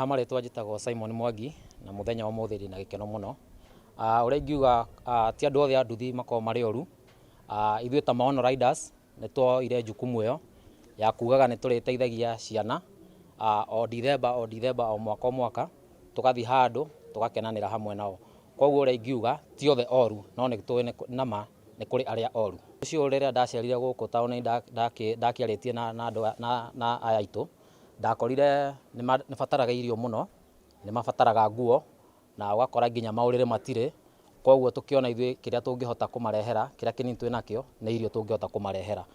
Ha marĩtwa njĩtagwo Simon Mwangi na mũthenya wa ũmũthĩ ndĩna gĩkeno mũno. Ũrĩa ingiuga ti andũ othe a nduthi makoragwo marĩ oru. Ithuĩ ta Maono Riders nĩ tuoire jukumu ĩyo ya kugaga nĩ tũrĩteithagia ciana o Ndithemba o Ndithemba o mwaka o mwaka, tũgathiĩ handũ tũgakenanĩra hamwe nao. Koguo ũrĩa ingiuga ti othe oru no nĩ tũĩ nama nĩ kũrĩ arĩa oru. Ũcio rĩrĩa ndacerire gũkũ taũni ndakĩarĩtie na andũ na aya aitũ, ndakorire nĩ mabataraga irio mũno, nĩ mabataraga nguo, na ũgakora nginya maũrĩrĩ matirĩ, koguo tũkĩona ithuĩ kĩrĩa tũngĩhota kũmarehera, kĩrĩa kĩnini twĩ nakĩo, nĩ irio tũngĩhota kũmarehera.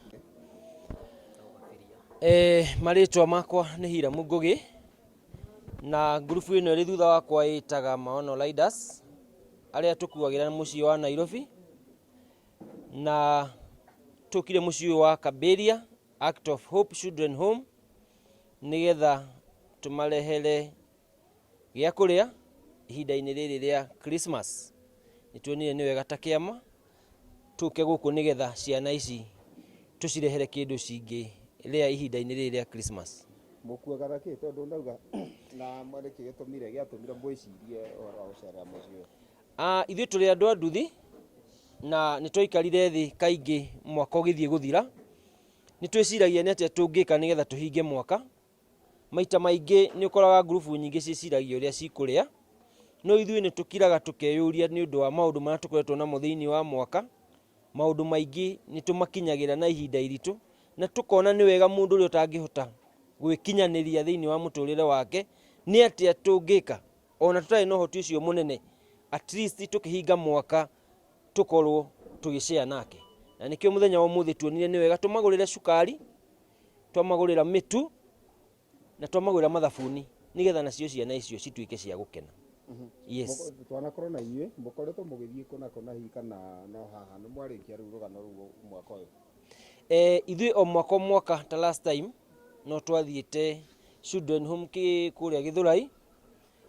Marĩtwa makwa nĩ Hiram Ngũgĩ, na ngurubu ĩno ĩrĩ thutha wakwa ĩtaga Maono Riders, arĩa tũkuagĩra mũciĩ wa Nairobi, na tũkire mũciĩ ũyũ wa Kabiria Act of Hope Children Home nĩgetha tũmarehere gĩa kũrĩa ihinda-inĩ rĩrĩ rĩa Christmas. Nĩ tuonire nĩ wega ta kĩama tũke gũkũ nĩgetha ciana ici tũcirehere kĩndũ cingĩrĩa ihinda-inĩ rĩrĩ rĩa Christmas. Mũkuaga na kĩ tondũ ndauga na nĩkĩ gĩtũmire gĩatũmire mwĩcirie ũhoro wa gũcerera mũciĩ ũyũ? Ithuĩ tũrĩ andũ a nduthi na nĩ twaikarire thĩ kaingĩ mwaka ũgĩthiĩ gũthira. Nĩ twĩciragia nĩ atĩa tũngĩka nĩgetha tũhinge mwaka. Maita maingĩ nĩ ũkoraga ngurubu nyingĩ ciĩciragia ũrĩa cikũrĩa, no ithuĩ nĩ tũkiraga tũkeyũria nĩ ũndũ wa maũndũ marĩa tũkoretwo namo thĩinĩ wa mwaka. Maũndũ maingĩ nĩ tũmakinyagĩra na ihinda iritũ na tũkona nĩ wega mũndũ ũrĩa ũtangĩhota gwĩkinyanĩria thĩinĩ wa mũtũrĩre wake, nĩ atĩa tũngĩka ona tũtarĩ na ũhoti ũcio mũnene, at least tũkĩhinga mwaka tũkorwo tũgĩ share nake. Na nĩkĩo mũthenya wa ũmũthĩ tuonire nĩ wega tũmagũrĩre cukari, twamagũrĩra mĩtu na twamagũrĩra mathabuni nĩgetha nacio ciana icio cituĩke cia gũkena. Yes. Twanakorwo na inyuĩ mũkoretwo mũgĩthiĩ kũna kũna hihi kana no haha nĩ mwarĩkia rĩu rũgano rũu mwaka ũyũ? Ithuĩ o mwaka o mwaka ta last time no twathiĩte Children Home kũrĩa Gĩthũrai.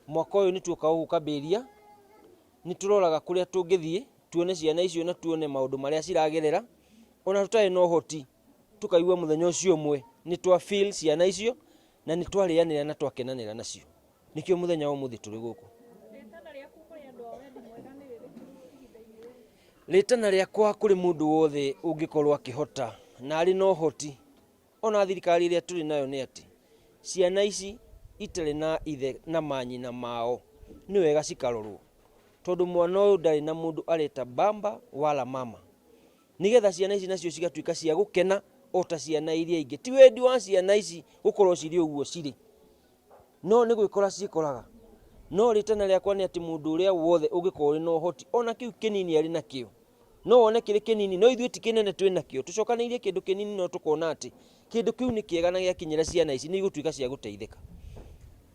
Mwaka ũyũ nĩ tuoka gũkũ Kabiria, nĩ tũroraga kũrĩa tũngĩthiĩ tuone ciana icio na tuone maũndũ marĩa ciragerera, ona tũtarĩ na ũhoti tũkaigua mũthenya ũcio ũmwe nĩ twa feel ciana icio na nĩ twarĩanĩra na twakenanĩra nacio. Nĩkĩo mũthenya wa ũmũthĩ tũrĩ gũkũ. Rĩtana rĩaku kũrĩ andũ a wendi mwega nĩ rĩrĩkũ ihinda-inĩ rĩrĩ? Rĩtana rĩakwa kũrĩ mũndũ wothe ũngĩkorwo akĩhota na arĩ na ũhoti ona thirikari ĩrĩa tũrĩ nayo nĩ atĩ ciana ici itarĩ na ithe na manyina mao nĩ wega cikarorwo, tondũ mwana ũyũ ndarĩ na mũndũ areta baba wala mama, nĩgetha ciana ici nacio cigatuĩka cia gũkena o ta ciana iria ingĩ. Ti wendi wa ciana ici gũkorwo cirĩ ũguo cirĩ, no nĩ gwĩkora ciĩkoraga. No rĩtana rĩakwa nĩ atĩ mũndũ ũrĩa wothe ũngĩkorwo ũrĩ na ũhoti ona kĩu kĩnini arĩ nakĩo, no wone kĩrĩ kĩnini no ithuĩ ti kĩnene twĩ nakĩo, tũcokanĩirie kĩndũ kĩnini no tũkona atĩ kĩndũ kĩu nĩ kĩega na gĩakinyĩra ciana ici nĩ igũtuĩka cia gũteithĩka.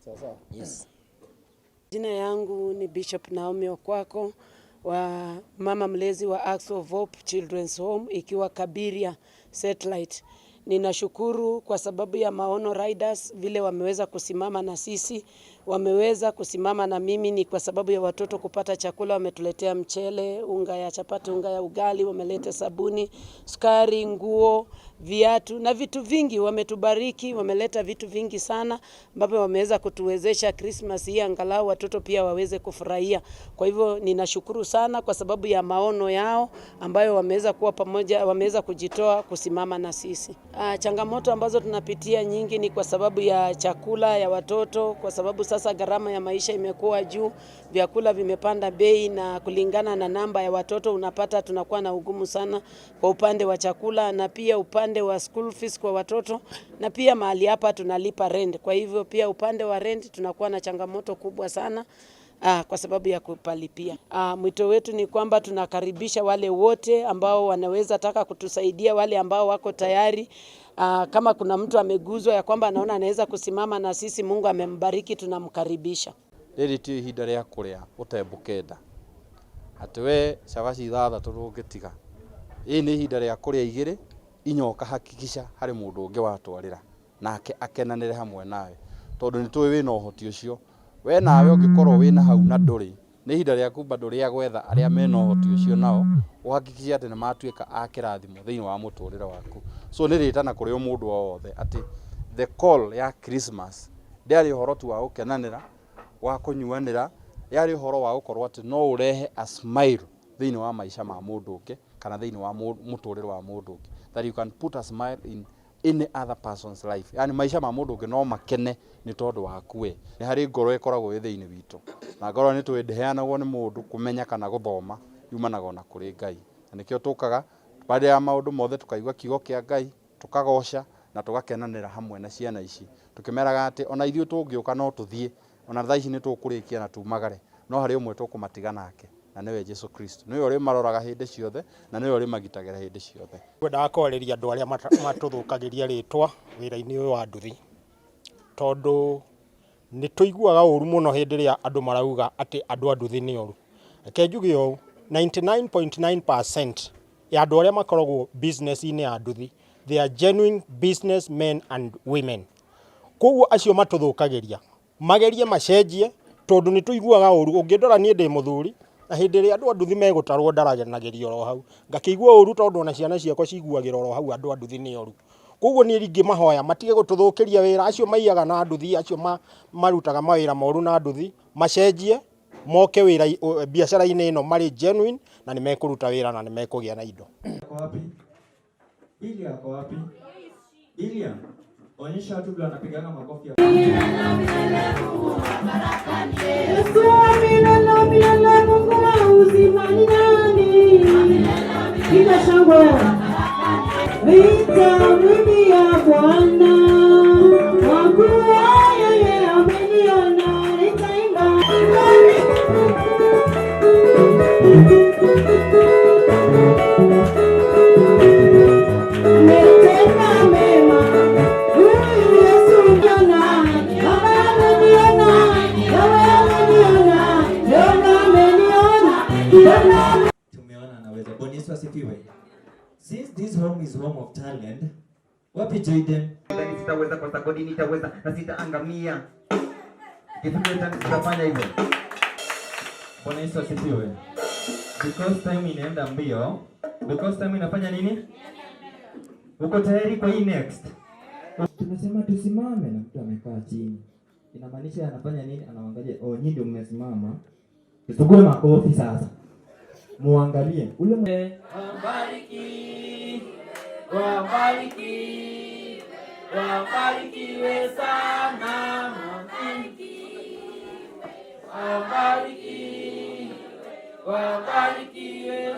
Sawa sawa. Yes. Jina yangu ni Bishop Naomi Okwako wa mama mlezi wa Acts of Hope Children's Home ikiwa Kabiria Satellite. Ninashukuru kwa sababu ya Maono Riders vile wameweza kusimama na sisi, wameweza kusimama na mimi ni kwa sababu ya watoto kupata chakula. Wametuletea mchele, unga ya chapati, unga ya ugali, wameleta sabuni, sukari, nguo, viatu na vitu vingi. Wametubariki, wameleta vitu vingi sana ambavyo wameweza kutuwezesha Christmas hii angalau watoto pia waweze kufurahia. Kwa hivyo ninashukuru sana kwa sababu ya maono yao ambayo wameweza kuwa pamoja, wameweza kujitoa kusimama na sisi. Changamoto ambazo tunapitia nyingi ni kwa sababu ya chakula ya watoto, kwa sababu sasa gharama ya maisha imekuwa juu, vyakula vimepanda bei, na kulingana na namba ya watoto unapata tunakuwa na ugumu sana kwa upande wa chakula na pia upande wa school fees kwa watoto, na pia mahali hapa tunalipa rent. Kwa hivyo pia upande wa rent tunakuwa na changamoto kubwa sana kwa sababu ya kupalipia. Mwito wetu ni kwamba tunakaribisha wale wote ambao wanaweza taka kutusaidia, wale ambao wako tayari. Kama kuna mtu ameguzwa ya kwamba anaona anaweza kusimama na sisi, Mungu amembariki, tunamkaribisha. Rĩrĩ ti ihinda rĩa kũrĩa ũtembũke nda, atĩ we cabaci ithathatũ ndũngĩtiga. Rĩrĩ nĩ ihinda rĩa kũrĩa igĩrĩ, inya ũkahakikisha harĩ mũndũ ũngĩ watwarĩra nake akenanĩre hamwe nawe, tondũ nĩ tũĩ wĩna ũhoti ũcio. We nawe ũngĩkorwo wĩna hau na ndũrĩ, nĩ ihinda rĩaku bado rĩa gwetha arĩa mena ũhoti ũcio nao, ũhakikishe atĩ nĩ matuĩka a kĩrathimo thĩinĩ wa mũtũrĩre waku. So nĩ rĩtana kũrĩ o mũndũ o wothe atĩ the call ya Christmas ndĩ Ndĩarĩ ũhoro tu wa gũkenanĩra, wa kũnyuanĩra, yarĩ ũhoro wa gũkorwo atĩ no ũrehe a smile thĩinĩ wa maica ma mũndũ ũngĩ kana thĩinĩ wa mũtũrĩre wa mũndũ ũngĩ, that you can put a smile in any other person's life, yani maica ma mũndũ ũngĩ no makene nĩ tondũ waku we. Nĩ harĩ ngoro ĩkoragwo ĩ thĩinĩ witũ, na ngoro nĩ tũĩ ndĩheanagwo nĩ mũndũ kũmenya kana gũthoma, yumanaga ona kũrĩ Ngai, na nĩkĩo tũkaga baada ya maũndũ mothe tũkaigua kiugo kĩa Ngai, tũkagoca na tũgakenanĩra hamwe na ciana ici, tũkĩmeraga atĩ ona ithuĩ tũngĩũka no tũthiĩ, ona thaa ici nĩ tũkũrĩkia na tumagare, no harĩ ũmwe tũkũmatiga nake, na nĩwe Jesu Kristo. Nĩwe ũrĩmaroraga hĩndĩ ciothe na nĩwe ũrĩmagitagĩra hĩndĩ ciothe. Ngwendaga kwarĩria andũ arĩa matũthũkagĩria rĩtwa wĩra-inĩ ũyũ wa nduthi, tondũ nĩ tũiguaga ũru mũno hĩndĩ ĩrĩa andũ marauga atĩ andũ a nduthi nĩ oru. Reke njuge ũũ, 99.9% ya andũ arĩa makoragwo business-inĩ ya nduthi, they are genuine business men and women. Koguo acio matũthũkagĩria magerie macenjie, tondũ nĩ tũiguaga ũru. Ũngĩndora niĩ ndĩ mũthuri, na hĩndĩ ĩrĩa andũ a nduthi megũtarwo ndaranagĩria oro hau, ngakĩigua ũru tondũ ona ciana ciakwa ciguagĩra oro hau andũ a nduthi nĩ oru. Koguo niĩ ingĩmahoya matige gũtũthũkĩria wĩra, acio maiyaga na nduthi, acio marutaga mawĩra moru na nduthi, macenjie moke wĩra biacara-inĩ ĩno marĩ genuine, na nĩ mekũruta wĩra na nĩ mekũgĩa na indo. Ako wapi? Ilia ako wapi? Ilia, onyesha watu vile wanapigana makofi. Yesu wa milele milele, Mungu wa uzima ni nani? Piga shangwe, nitamwimbia Bwana kwa kuwa yeye ameniona, nitaimba. Ametenda mema, huyu Yesu niona, Baba ameniona, Yahweh ameniona, Yona ameniona, Yona. Tumeona anaweza. Bwana Yesu asifiwe. Since this home is home of talent, wapi Jaden? Nadhani sitaweza kwa sagodi, nitaweza na sitaangamia. Ikifika time sitafanya hivyo. Bwana Yesu asifiwe. Because time inaenda mbio. Because time inafanya nini? Uko tayari kwa hii next? Tumesema tusimame na mtu amekaa chini. Inamaanisha anafanya nini? Anaangalia, oh, nyinyi ndio mmesimama. Tusugue makofi sasa. Muangalie ule Wabariki, wabariki, wabarikiwe sana, wabariki, wabarikiwe,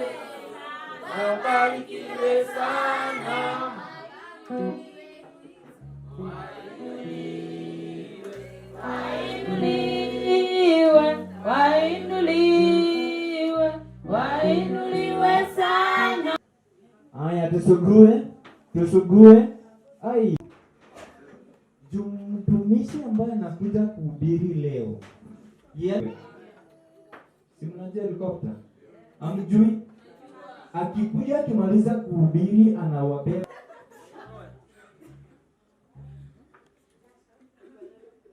wabarikiwe sana. Wainuliwe, wainuliwe, wainuliwe sana. Haya, tusugue, tusugue. Ai. Juu mtumishi ambaye anakuja kuhubiri leo. Yeah. Si mnajua helikopta? Amjui? Akikuja akimaliza kuhubiri anawabeba.